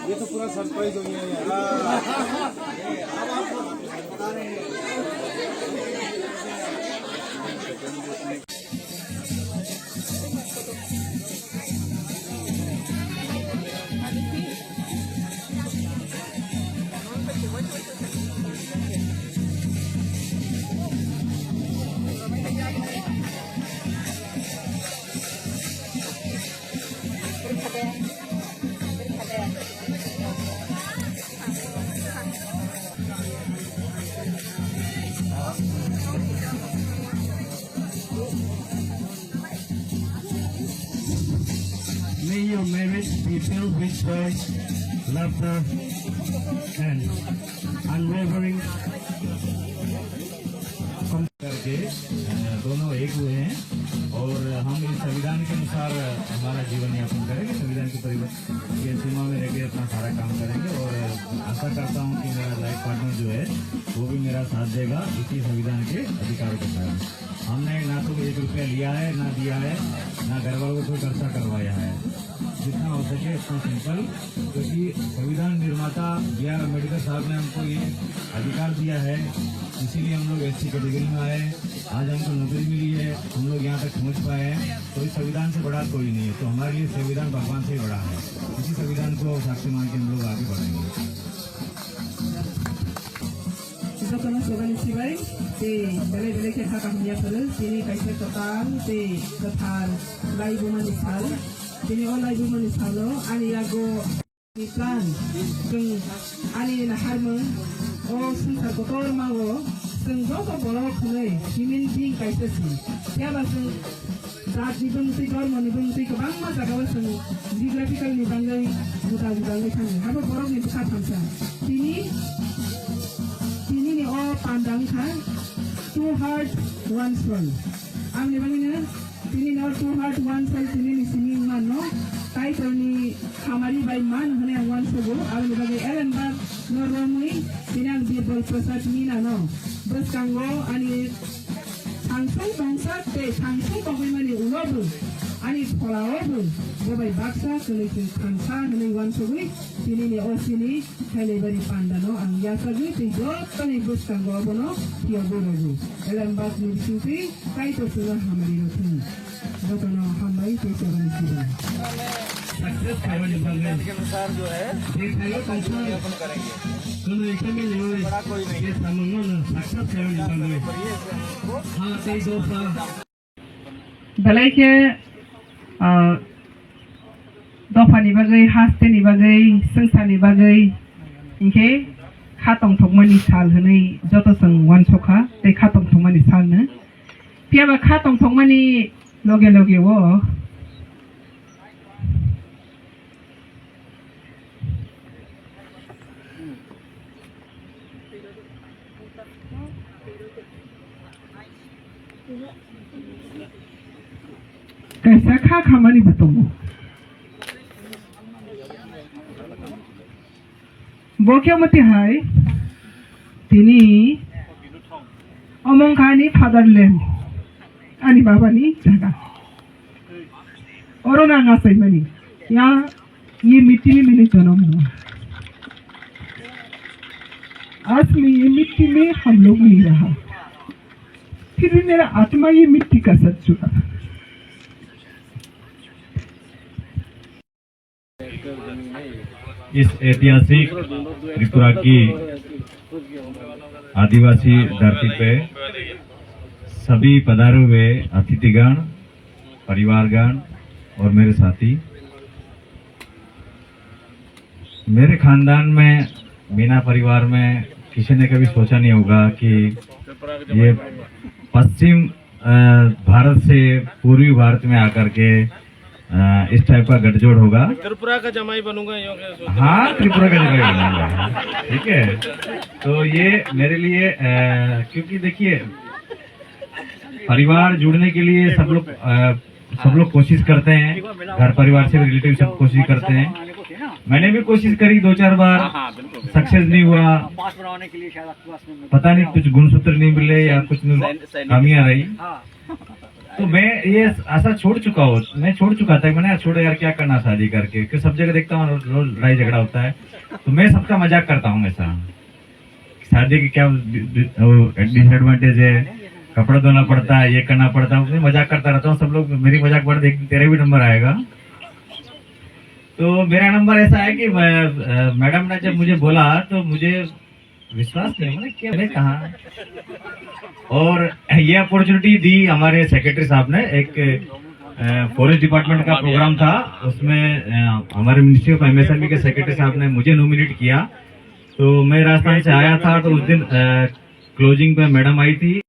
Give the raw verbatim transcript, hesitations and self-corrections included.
ये तो पूरा सरप्राइज हो गया यार। Your marriage be filled with joy, laughter, and unwavering करके, अ, दोनों एक हुए हैं और हम इस संविधान के अनुसार हमारा जीवन यापन करेंगे, संविधान की परिभाषा के सीमा में रहकर अपना सारा काम करेंगे और आशा करता हूँ कि मेरा लाइफ पार्टनर जो है, वो भी मेरा साथ देगा इसी संविधान के अधिकारों के कारण। हमने ना तो एक रुपया लिया है, ना दिया है, ना घर वालों को कोई खर्चा करवाया है। जितना हो सके उतना सिंपल, क्योंकि संविधान निर्माता बी आर अम्बेडकर साहब ने हमको ये अधिकार दिया है, इसीलिए हम लोग एस सी कैटेगरी में आए। आज हमको नौकरी मिली है, हम लोग यहाँ तक पहुँच पाए हैं, तो इस संविधान से बड़ा कोई नहीं है। तो हमारे लिए संविधान भगवान से ही बड़ा है। इसी संविधान को साक्षी मान के हम लोग आगे बढ़ेंगे। Jotono swbani sibai tei belai belai khe kha kaham yaphuru. Tini kaisa kwtal tei kwthar laibumani sal. Tini o laibumani salo ani yago ni plan, chwng ani naharmung o swngchar kotorma o chwng joto borok hwnwi human being kaisa si. Phiya ba chwng jat ni bwngtwi, dhormo ni bwngtwi kwbangma jaga o chwng geographical ni bagwi juda juda wngwi thangwi. Habo borok ni bwkha thamsa. Tini, tini ni o panda wngkha two heart, one soul. Amni bagwino tini no two heart, one soul tini ni simi wngmano. Title ni hamari bai man hwnwi ang uansugo. Aboni bagwi Ellenberg no romwi tini ang Birbal Prasad Meena no bwskango ani thangsung tongsa tei thangsung tongwi mani ulo bo ani phola o bo bo bai baksa kwlwi chwng thansa hwnwi uansugwi tini ni o sini Hailaibairi panda no ang yachagwi tei joto ni bwskango abono phiya bo rwgo. Ellenberg ni bisingtwi Kaitor chwngno hamari rw thung. Jotono hambai tei chobani sibai. Success khaimani bagwi. Je khaio tongthok. Kuno ekta mili oi. Je samungno no success khaimani bagwi. Ha tei dopha. Belai khe, ah, dophani bagwi, hasteni bagwi, swngcharni bagwi, hinkhe kha tongthokmani sal hwnwi joto chwng uansukha tei kha tongthokmani salno. Phiyaba kha tongthokmani loge loge o kaisa kha khamani bo tongo. Bo khe omo twi hai, tini omo wngkha ani fatherland, ani babani jaga. Oro no ang achaimani, यहाँ ये मिट्टी में मैंने जन्म हुआ। आज मैं ये मिट्टी में हम लोग मिल रहा। फिर भी मेरा आत्मा ये मिट्टी का साथ जुड़ा। इस ऐतिहासिक त्रिपुरा की आदिवासी धरती पे सभी पधारे हुए अतिथिगण, परिवारगण और मेरे साथी, मेरे खानदान में, मीना परिवार में किसी ने कभी सोचा नहीं होगा कि ये पश्चिम, अ, भारत से पूर्वी भारत में आकर के, अ, इस टाइप का गठजोड़ होगा। त्रिपुरा का जमाई बनूंगा, यूं कह सोच रहे हाँ, हैं। त्रिपुरा का जमाई बनूंगा, ठीक है। तो ये मेरे लिए, अ, क्योंकि देखिए, परिवार जुड़ने के लिए सब लोग, अ, सब लोग कोशिश करते हैं, घर परिवार से भी रिलेटिव सब कोशिश करते हैं। मैंने भी कोशिश करी दो चार बार, सक्सेस नहीं हुआ, पता नहीं कुछ गुणसूत्र नहीं मिले या कुछ नहीं, कमियां रही। तो मैं ये आशा छोड़ चुका हूँ, मैं छोड़ चुका था, मैंने छोड़ो यार, क्या करना शादी करके, फिर सब जगह देखता हूँ रोज लड़ाई झगड़ा होता है, तो मैं सबका मजाक करता हूँ हमेशा। शादी की क्या डि-, डि-, वो डिसएडवांटेज है, कपड़ा धोना पड़ता है, ये करना पड़ता है, उसमें मजाक करता रहता हूँ। सब लोग मेरी मजाक बना, एक दिन तेरा भी नंबर आएगा। तो मेरा नंबर ऐसा है कि मैं, अ, मैडम ने जब मुझे बोला तो मुझे विश्वास नहीं, मैंने क्या, मैंने कहा। और ये अपॉर्चुनिटी दी हमारे सेक्रेटरी साहब ने, एक, अ, फॉरेस्ट डिपार्टमेंट का प्रोग्राम था, उसमें, अ, हमारे मिनिस्ट्री ऑफ एमएसएमई के सेक्रेटरी साहब ने मुझे नॉमिनेट किया। तो मैं राजस्थान से आया था, तो उस दिन, अ, क्लोजिंग पे मैडम आई थी।